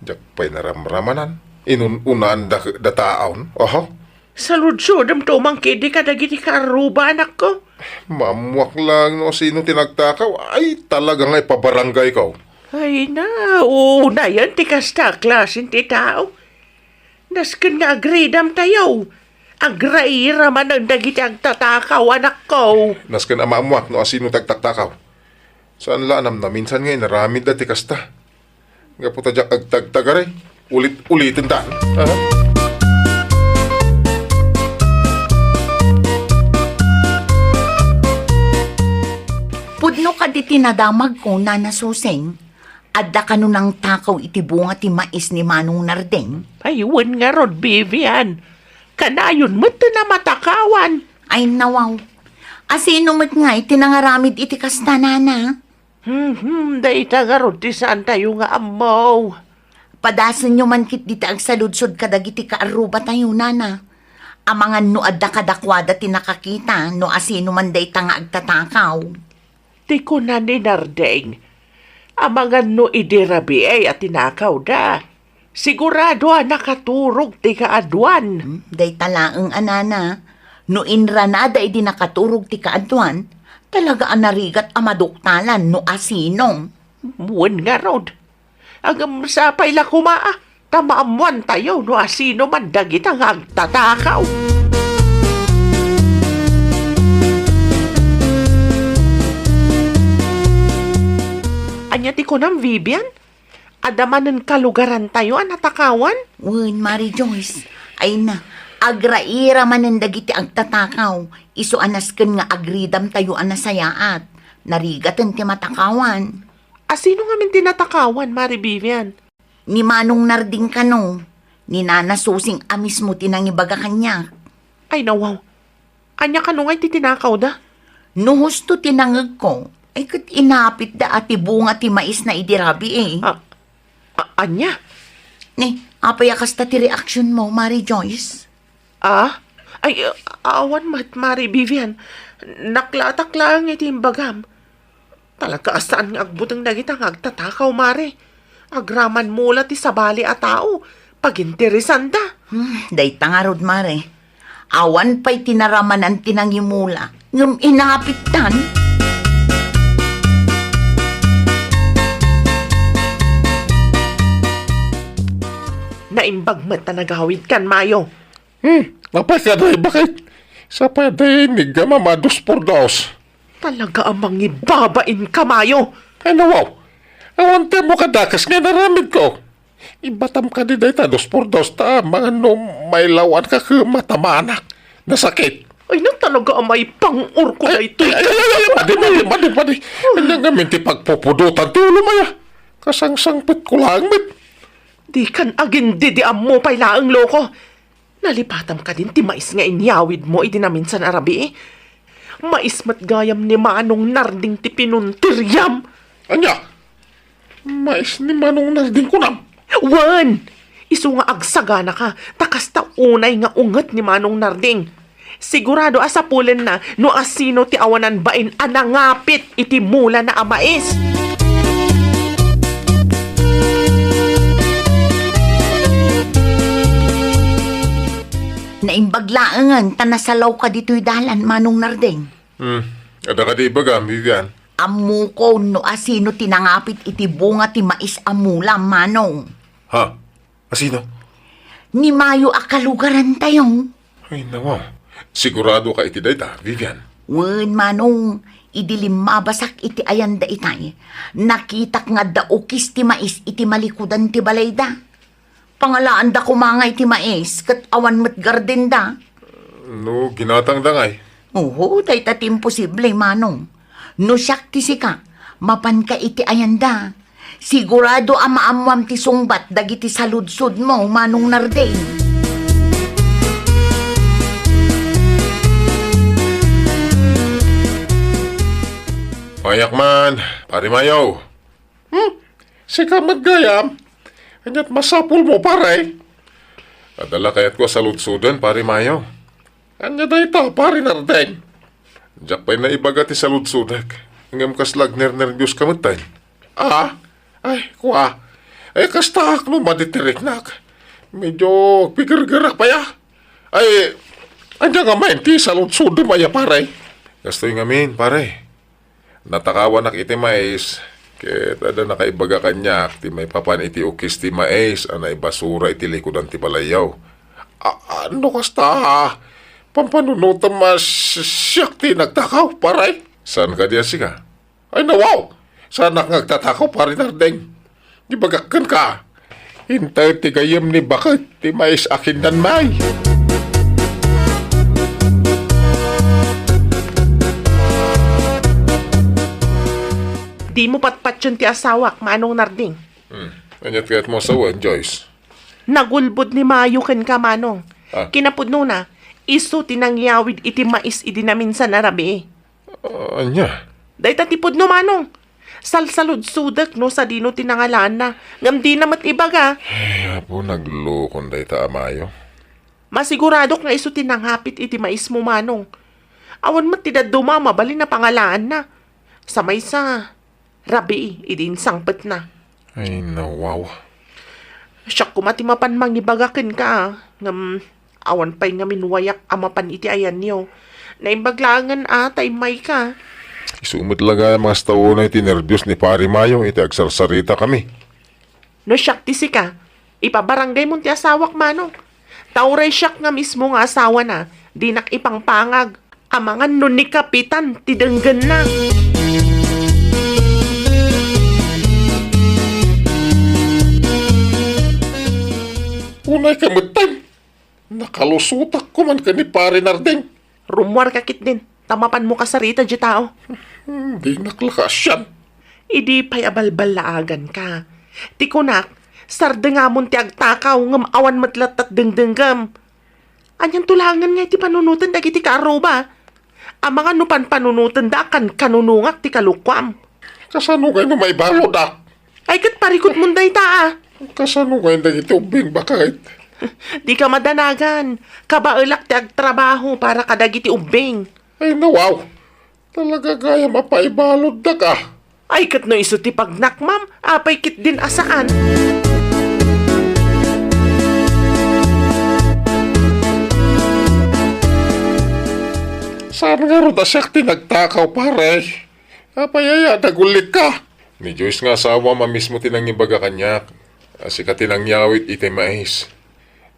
Diak pay naramramanan. Inun-unaanda ket dataon. Oho. Saludsodem to man ketdi kadagiti kaarruba, anakko. Maammoak laeng no asino ti nagtakaw. Ay, talaga nga ipabaranggayko. Ay na, unayen ti kasta a klasen ti tao. Nasken nga agridamtayo. Agraira manen dagiti agtatakaw, anakko. Nasken a maammoak no asino ti agtatakaw. Saan la a namnaminsan nga inaramidda ti kasta. Gapu ta diak agtagtagaray, ulit-ulitenda. Aha. Pudno kadi ti nadamagko, Nana Suseng. Adda kano nangtakaw iti bunga ti mais ni Manong Nardeng? Ay, wen ngarud, Vivian. Kanayon met ti namatakawan. Ay, nawaw. Asino met ngay ti nangaramid iti kasta, nana? Hmm, hmm, dayta ngarud ti saantayo nga ammo. Padasenyo man ketdi ti agsaludsod kadagiti kaarrubatayo, nana. Amangan no adda kadakuada ti nakakita no asino man dayta nga agtatakaw. Ti kuna ni Nardeng, amangan no idi rabii a tinakawda. Sigurado a nakaturog ti kaaduan. Hmm, dayta laeng a nana. No inranada idi nakaturog ti kaaduan, talaga a narigat a maduktalan no asino. Wen ngarud. Ngem sapay la koma a, ta maammoantayo no asino man dagita nga agtatakaw. Ania ti kunam, Vivian? Adda manen kalugarantayo a natakawan? Wen, Mari Joyce. Ay na, agraira manen dagiti agtatakaw. Isu a nasken nga agridamtayo a nasayaat. Narigaten ti matakawan. Asino ngamin ti natakawan, Mari Vivian? Ni Manong Narding kano. Ni Nana Susing a mismo ti nangibaga kaniak. Ay, nawaw. Ania kano nga iti tinakawda? No husto ti nangegko, ay ket inapitda a ti bunga ti maisna idi rabii. A-, a-, ania? Ni, apay a kasta ti reaksionmo, Mari Joyce? Ah? Ay, a-, awan met, Mari Vivian. Naklatak laeng iti imbagam. Talaga a saan nga agbuteng dagita nga agtatakaw, Mare. Agraman mo la ti sabali a tao, paginteresanda. Hmm, dayta ngarud, Mare. Awan pay ti naramanan ti nangimula, ngem inapitdan. Naimbag met ta nagawidkan, Mayo. Hmm, apay kadi, bakit? Sapay adda inigam a dos por dos. Talaga a mangibabain ka, Mayo. Ay, nawaw. Awan ti ammo kadakes nga inaramidko. Ibatam kadi dayta dos por dos ta, mano mailawan ka ket matamanak. Nasakit. Ay, na talaga a maipang-or ko daytoy. Ay, ay, ay, ay, madi, madi, madi, madi. Ania ngamin ti pagpupudotan ti ulom aya? Kasangsangpetko laeng met. Dikan agin-, di, di ammo pay laeng, loko. Nalipatam kadin ti mais nga inyawidmo idi naminsan a rabii? Mais met gayam ni Manong Narding ti pinuntiriam. Ania? Mais ni Manong Narding kunam? Wen! Isu nga agsaganaka, ta kasta unay nga unget ni Manong Narding. Sigurado a sapulenna no asino ti awanan bain a nangapit iti mulana a mais. Naimbag laengen ta nasalawka ditoy dalan, Manong Narding. Hmm. Adda kadi ibagam, Vivian? Ammokon no asino ti nangapit iti bunga ti mais a mula, Manong. Ha? Asino? Ni Mayo a kalugarantayo. Ay, nawaw. Sigurado ka iti dayta, Vivian? Wen, Manong, idi limmabasak iti ayanda itay, nakitak nga adda ukis ti mais iti malikudan ti balayda. Pangalaanda koma nga iti mais ket awan met gardenda. No ginatangda ngay? Oho, dayta ti imposible, Manong. No siak ti sika, mapanka iti ayanda. Sigurado a maammoam ti sungbat dagiti saludsodmo, Manong Narding. Mayak man, Pare Mayo. Hmm? Sika met gayam? Ania't masapulmo, pare? Adda la kayatko a saludsoden, Pare Mayo. Ania dayta, Pare Nardeng? Diak pay naibaga ti saludsodek, ngem kasla agnernerbios ka metten. Ah? Ay, kua. Ay, kastaak no madi ti riknak. Medyo agpigergerak pay a. Ay, ania ngamin ti saludsodem aya, pare? Kastoy ngamin, pare. Natakawanak iti mais, ket adda nakaibaga kaniak ti maipapan iti ukis ti mais a naibasura iti likudan ti balayyo. A-, a-, no kasta, pampanunotem a si-, siak ti nagtakaw, pare? Saan kadi a sika? Ay, nawaw! Saanak nga agtatakaw, Pare Nardeng. Ibagak kenka, inted ti gayyem ni baket ti mais a kindanmi. Dimo patpatien ti asawak, Manong Narding. Hmm. Ania't kayatmo a sawen, Joyce? Nagulbod ni Mayo kenka, Manong. Ah. Kinapudnona, isu ti nangyawid iti mais idi naminsan a rabii. Ah, ania? Dayta ti pudno, Manong. Salsaludsodek no sadino ti nangalaanna, ngem dina met ibaga. Ay, Apo, naglukon dayta a Mayo. Masiguradok nga isu ti nangapit iti maismo, Manong. Awan met ti dadduma a mabalin a pangalaanna. Sa maysa, rabii idi insangpetna. Ay, nawaw. Siak koma ti mapan mangibaga kenka, a. Ngem, awan pay ngamin wayak a mapan iti ayanyo. Naimbag laengen a ta immayka. Isu met la gayam nga astaenay ti nerbios ni Pare Mayo iti agsarsaritakami. No siak ti sika, ipabaranggaymon ti asawak, Manong. Ta uray siak nga mismo nga asawana, dinak ipangpangag. Amangan no ni Kapitan ti denggenna. Unay ka metten. Nakalusotak koman ken ni Pare Narding. Rummuarka ketdin, ta mapanmo kasarita diay tao. Hmm, dinak la kaasian. Idi pay a balballaaganka. Ti kunak, sardengamon ti agtakaw ngem awan met latta ti dengdenggem. Anianto laengen ngay ti panunoten dagiti kaarruba? Amangan no panpanunotenda a kankanunongak ti kalukuam. Kasano ngay no maibalud, a? Ay, ket parikutmon dayta, a. Kasano ngay dagiti ubbing, baket? Dika madanagan. Kabaelak ti agtrabaho para kadagiti ubbing. Ay, nawaw. Talaga gayam a paibaluddak, a. Ay, ket no isu ti pagnakmam, apay ketdin a saan? Saan ngarud a siak ti nagtakaw, pare? Apay aya, nagullitka? Ni Joyce nga asawam a mismo ti nangibaga kaniak a sika ti nangyawid iti mais.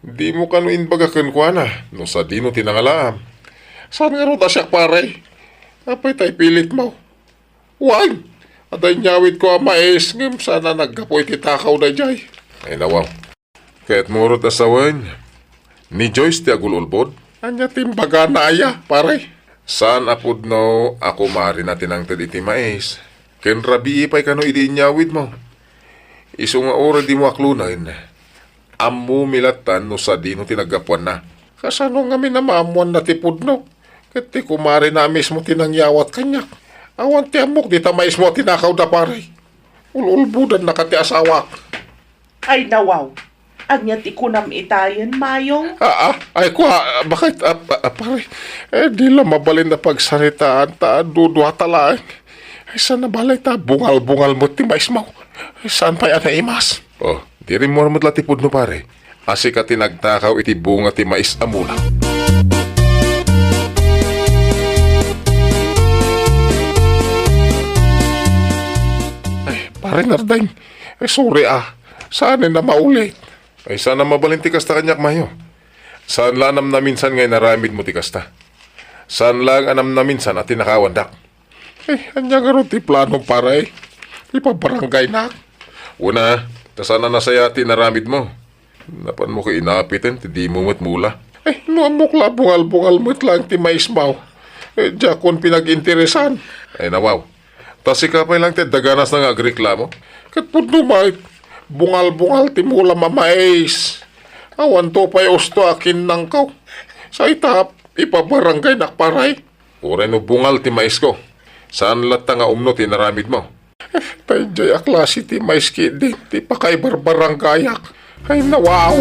Dimo kano imbaga kenkuana no sadino ti nangalaam? Saan ngarud a siak, pare? Apay ta ipilitmo? Wen, adda inyawidko a mais ngem saan a naggapu iti takaw daydiay. Ay, nawaw. Kayatmo ngarud a sawen, ni Joyce ti agul-ulbod? Ania ti imbagana aya, pare? Saan a pudno a kumarina ti nangted iti mais, ken rabii pay kano idi inyawidmo. Isu nga uray dimo aklonen, ammomi lattan no sadino ti naggapuanna. Kasano ngamin a maammoanna ti pudno? Ket ti kumarina a mismo ti nangyawat kaniak. Awan ti ammok dita maismo a tinakawda, pare. Ul-ulbodannaka ti asawak. Ay, nawaw. Ania ti kunam itayen, Mayong? Ah, ah, ay, kua, ah, baket, ah, pa-, ah, pare. Eh, di la mabalin a pagsaritaan ta duduata laeng. Ay, saan a balay ta bungal-bungal met ti maismo. Ay, saan pay a naimas? Oh, di rimmuar met la ti pudno, pare. A sika ti nagtakaw iti bunga ti mais a mula. Ay, pare Nardeng. Ay, sorry, ah. Saan a maulit? Ay, saan a mabalin ti kasta kaniak, Mayo. Saan la a namnaminsan nga inaramidmo ti kasta. Saan laeng a namnaminsan a tinakawandak. Eh, ania ngarud ti planom, pare? Ipabarangaynak? Wen a, ta saan a nasayaat ti inaramidmo. Napanmo ka inapiten ti dimo met mula. Eh, no ammok la bungal-bungal met laeng ti maismo. Eh, diakon pinag-interesan. Ay, nawaw. Ta sika pay laeng ti adda ganasna nga agreklamo. Ket pudno met, bungal-bungal ti mulam a mais. Awanto pay usto a kinnangko. Sa ita, ipabarangaynak, pare. Uray no bungal ti maisko, saan latta nga umno ti inaramidmo? Daydiay a klase ti mais ketdi ti pakaibarbarangayak. Ay, nawaw!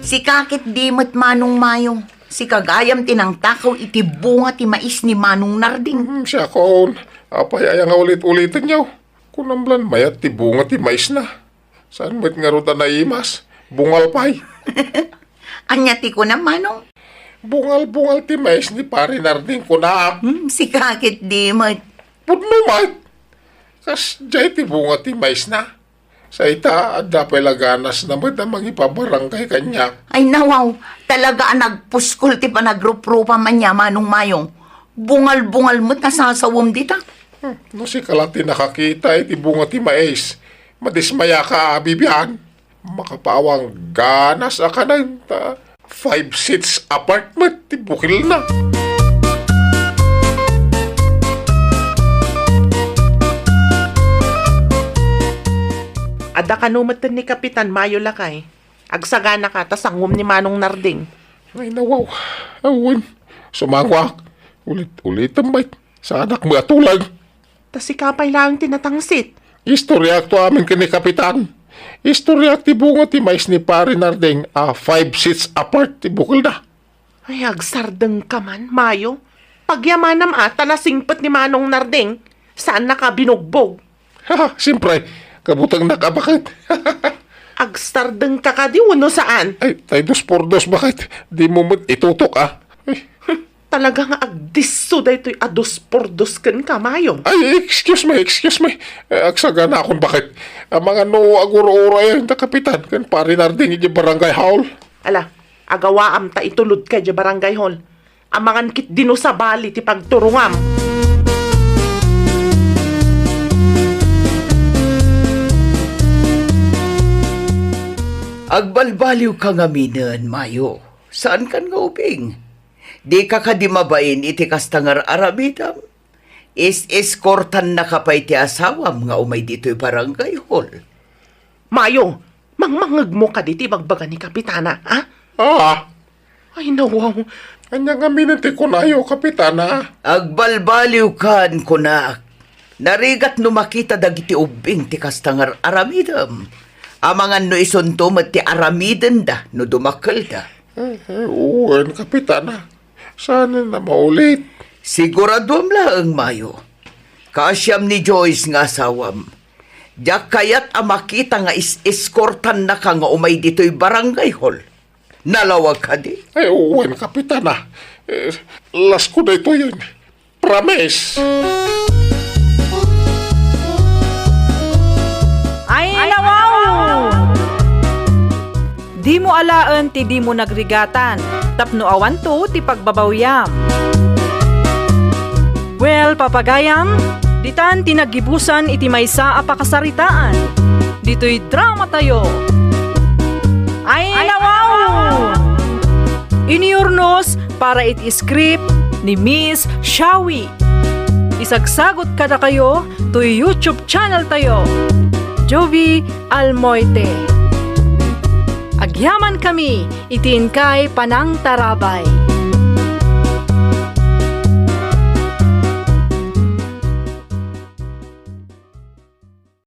Sika ketdi met, Manong Mayong. Sika gayam ti nangtakaw iti bunga ti mais ni Manong Narding. Hmm, siakon. Apay aya nga ulit-ulitenyo? Kunam lan mayat ti bunga ti maisna. Saan met ngarud a naimas? Bungal pay. Ania ti kunam, Manong? Bungal-bungal ti mais ni Pare Narding, kunak. Hmm, sika ketdi met. Pudno met. Kasdiay ti bunga ti maisna. Sa ita, adda pay la ganasna met a mangipabarangay kaniak. Ay, nawaw, talaga a nagpuskol ti panagruprupam ania, Manong Mayong. Bungal-bungal met a sasawem dita. Hmm, no sika la ti nakakita iti bunga ti mais, madismayaka a, Bibian. Makapaawang ganas a kanen ta five seats apart met ti bukilna. Adda kano metten ni Kapitan Mayo, lakay. Agsaganaka ta sangom ni Manong Narding. Ay, nawaw. Awan. Sumangoak. Ulit-ulitem met. Saanak met a tulag. Ta sika pay laeng ti natangsit. Istoriakto amin ken ni Kapitan. Istoriak ti bunga ti mais ni Pare Narding a five seats apart ti bukelda. Ay, agsardengka man, Mayo. Pagyamanam a, ta nasingpet ni Manong Narding, saannaka a binugbog. Ha, siyempre, kabutengnak a baket. Agsardengka kadi wenno saan? Ay, tay dos por dos, baket. Dimo met itutok, a. Ay. Talaga nga agdisso daytoy a dos por dos kenka, Mayo. Ay, excuse me, excuse me. Eh, agsagana akon, baket. Amangan no agur-urayen da Kapitan ken Pari Narding idiay barangay hall. Ala, agawaam ta itulodka idiay barangay hall. Amangan ketdi no sabali ti pagturongam. Agbalbaliwka ngaminen, Mayo. Saankan nga ubing? Dika kadi mabain iti kasta nga ar-aramidem? Is-iskortannaka pay ti asawam nga umay ditoy barangay hall. Mayo, mangmangngegmo kadi ti ibagbaga ni Kapitana, a? Ah. Ay, nawaw. Ania ngaminen ti kunayo, Kapitana? Agbalbaliwkan, kunak. Narigat no makita dagiti ubbing ti kasta nga ar-aramidem. Amangan no isunto met ti aramidenda no dumakkelda. Eh, eh, wen, Kapitana. Saan a maulit? Siguraduam laeng, Mayo. Kaasiam ni Joyce nga asawam. Diak kayat a makita nga is-iskortannaka nga umay ditoy barangay hall. Nalawag kadi? Ay, wen, Kapitana. Eh, lasko daytoyen. Promise. Ay, nawaw! Dimo alaen ti dimo nagrigatan, tapno awanto ti pagbabawiam. Well, papagayam, ditan ti naggibusan iti maysa a pakasaritaan. Ditoy dramatayo. Ay, nawaw! Iniurnos para iti script ni Miss Shawi. Isagsagot kadakayo toy YouTube channel tayo, Jovie Almoite. Agyaman kami iti inkay panangtarabay.